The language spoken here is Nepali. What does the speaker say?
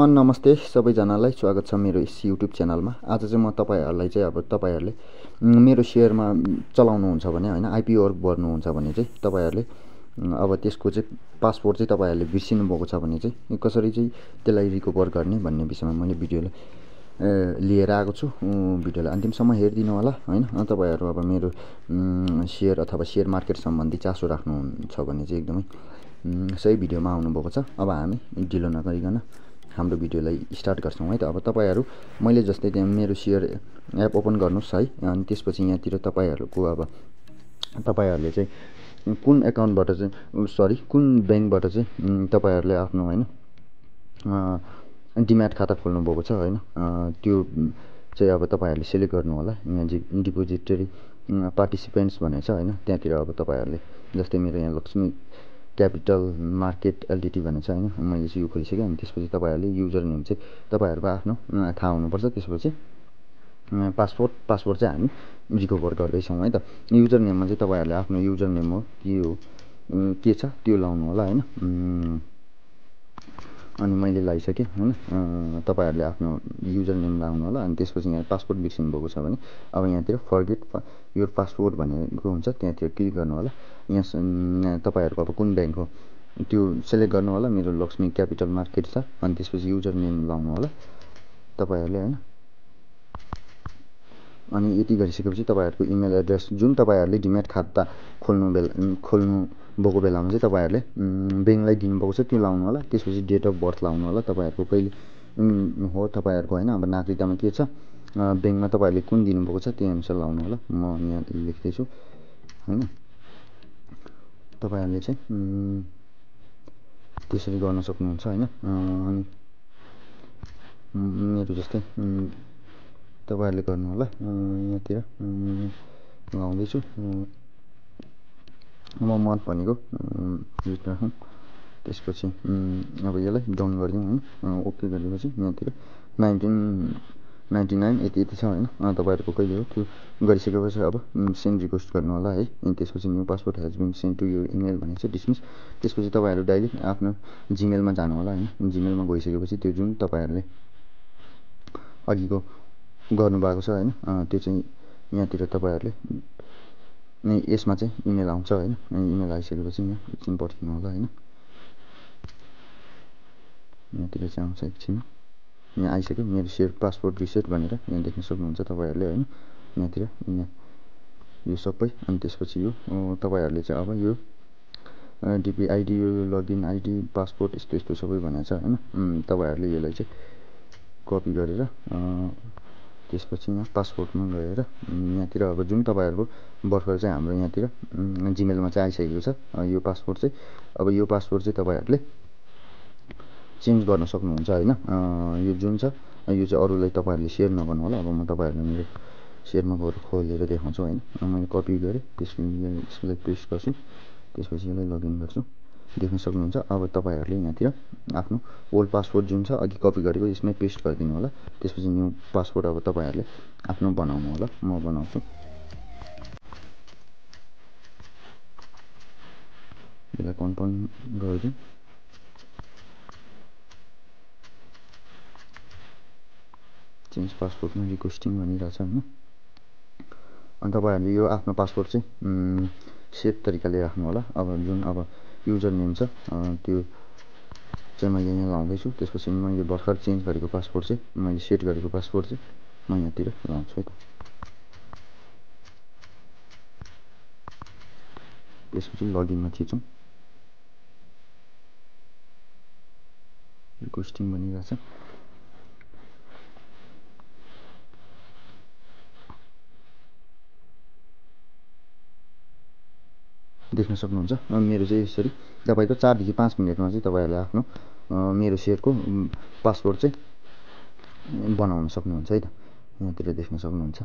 नमस्ते सबैजनालाई स्वागत छ मेरो यस युट्युब च्यानलमा। आज चाहिँ म तपाईहरुलाई चाहिँ अब तपाईहरुले मेरो शेयरमा चलाउनुहुन्छ भने हैन आईपीओ गर्नुहुन्छ भने चाहिँ तपाईहरुले अब त्यसको चाहिँ पासवर्ड चाहिँ तपाईहरुले बिर्सिनु भएको छ भने चाहिँ कसरी चाहिँ त्यसलाई रिकभर गर्ने भन्ने विषयमा मैले भिडियोलाई लिएर आएको छु। भिडियोलाई अन्तिमसम्म हेरिदिनु होला हैन। तपाईहरु अब मेरो शेयर अथवा शेयर मार्केट सम्बन्धी चासो राख्नुहुन्छ भने चाहिँ एकदमै सही भिडियोमा आउनु भएको छ। अब हामी ढिलो नगरिकन हाम्रो भिडियोलाई स्टार्ट गर्छौं है त। अब तपाईहरु मैले जस्तै त्यहाँ मेरो शेयर एप ओपन गर्नुस् है। अनि त्यसपछि यहाँतिर तपाईहरुको अब तपाईहरुले चाहिँ कुन एकाउन्टबाट चाहिँ कुन बैंकबाट चाहिँ तपाईहरुले आफ्नो हैन डिम्याट खाता खोल्नु भएको छ हैन त्यो चाहिँ अब तपाईहरुले सिलेक्ट गर्नु होला। यहाँ डिपोजिटरी पार्टिसिपेन्ट्स भनेको छ हैन त्यहाँतिर अब तपाईहरुले जस्तै मेरो यहाँ लक्ष्मी क्यापिटल मार्केट एलटीटी भनेको छ हैन मैले चाहिँ यो खोलिसके। अनि त्यसपछि तपाईहरुले युजर नेम चाहिँ तपाईहरुको आफ्नो थाहा हुनुपर्छ। त्यसपछि पासवर्ड चाहिँ हामी रिकभर गर्दै छौं है त। युजर नेममा चाहिँ तपाईहरुले आफ्नो युजर नेम हो के छ त्यो लाउनु होला हैन। अनि मैले लाइसके हैन। तपाईहरुले आफ्नो युजर नेम लाउनु होला। अनि त्यसपछि यहाँ पासवर्ड बिर्सिनु भएको छ भने अब यहाँतिर फर्गेट योर पासवर्ड भनेको हुन्छ त्यहाँतिर क्लिक गर्नु होला। यहाँ तपाईहरुको अब कुन बैंक हो त्यो सिलेक्ट गर्नु होला। मेरो लक्ष्मी क्यापिटल मार्केट छ। अनि त्यसपछि युजर नेम लाउनु होला तपाईहरुले हैन। अनि यति गरिसकेपछि तपाईहरुको इमेल एड्रेस जुन तपाईहरुले डिम्याट खाता खोल्नु भएको बेलामा चाहिँ तपाईहरुले बैंकलाई दिनु भएको छ त्यो लाउनु होला। त्यसपछि डेट अफ बर्थ लाउनु होला तपाईहरुको कहिले हो तपाईहरुको हैन। अब नागरिकतामा के छ बैंकमा तपाईहरुले कुन दिनु भएको छ त्यही अनुसार लाउनु होला। म यहाँ लेख्दै छु हैन। तपाईहरुले चाहिँ त्यसरी गर्न सक्नुहुन्छ हैन। अनि मेरो जस्तै तपाईहरुले गर्नु होला। यहाँतिर लाउँदै छु म मन्थ भनेको राखौं। त्यसपछि अब यसलाई डाउन गरिदिउँ हैन। ओके गरेपछि यहाँतिर 1999 यति छ हैन। तपाईहरुको कहिले हो त्यो गरिसकेपछि अब सेन्ड रिक्वेस्ट गर्नु होला है। अनि त्यसपछि new password has been sent to your email भनेको छ डिसमिस। त्यसपछि तपाईहरु डाइरेक्ट आफ्नो जीमेलमा जानु होला हैन। जीमेलमा गइसकेपछि त्यो जुन तपाईहरुले अघिको गर्नु भएको छ हैन त्यो चाहिँ यहाँतिर तपाईहरुले यसमा चाहिँ इमेल आउँछ हैन। इमेल आइसकेपछि यहाँ एकछिन पर्खिनु होला हैन। यहाँतिर चाहिँ आउँछ एकछिन यहाँ आइसक्यो मेरो शेयर पासवर्ड रिसेट भनेर यहाँ देख्न सक्नुहुन्छ तपाईहरुले हैन। यहाँतिर यो सबै अनि त्यसपछि यो तपाईहरुले चाहिँ अब यो डिपी आइडी यो लगइन आइडी पासपोर्ट यस्तो यस्तो सबै भनेको छ हैन। तपाईहरुले यसलाई चाहिँ कपी गरेर त्यसपछि यहाँ पासपोर्टमा गएर यहाँतिर अब जुन तपाईहरुको भर्खर चाहिँ हाम्रो यहाँतिर जीमेलमा चाहिँ आइसकेको छ यो पासपोर्ट चाहिँ अब यो पासपोर्ट चाहिँ तपाईहरुले चेन्ज गर्न सक्नुहुन्छ हैन। यो जुन छ यो चाहिँ अरूलाई तपाईहरुले शेयर नगर्नु होला। अब म तपाईहरुलाई मेरो शेयरमा गएर खोलेर देखाउँछु हैन। मैले कपी गरे त्यसलाई पेस्ट गर्छु। त्यसपछि यसलाई लगइन गर्छु देख्न सक्नुहुन्छ। अब तपाईहरुले यहाँतिर आफ्नो ओल्ड पासवर्ड जुन छ अघि कपी गरेको यसमै पेस्ट गरिदिनु होला। त्यसपछि न्यू पासवर्ड अब तपाईहरुले आफ्नो बनाउनु होला। म बनाउँछु यसलाई कन्फर्म गरिदिउँ। चेन्ज पासवर्डमा रिक्वेस्टिङ भनिरहेछ हैन। अनि तपाईहरुले यो आफ्नो पासवर्ड चाहिँ सेफ तरिकाले राख्नु होला। अब जुन अब युजर नेम छ त्यो चाहिँ मैले यहाँ लाउँदै छु। त्यसपछि मैले भर्खर चेन्ज गरेको पासवर्ड चाहिँ मैले सेट गरेको पासवर्ड चाहिँ म यहाँतिर लाउँछु है त। त्यसपछि लगइनमा थिचौं रिक्वेस्टिङ भनिरहेछ। देख्न सक्नुहुन्छ मेरो चाहिँ यसरी तपाईको 4 देखि 5 मिनेटमा चाहिँ तपाईहरुले आफ्नो मेरो शेयरको पासवर्ड चाहिँ बनाउन सक्नुहुन्छ है त। यहाँतिर देख्न सक्नुहुन्छ।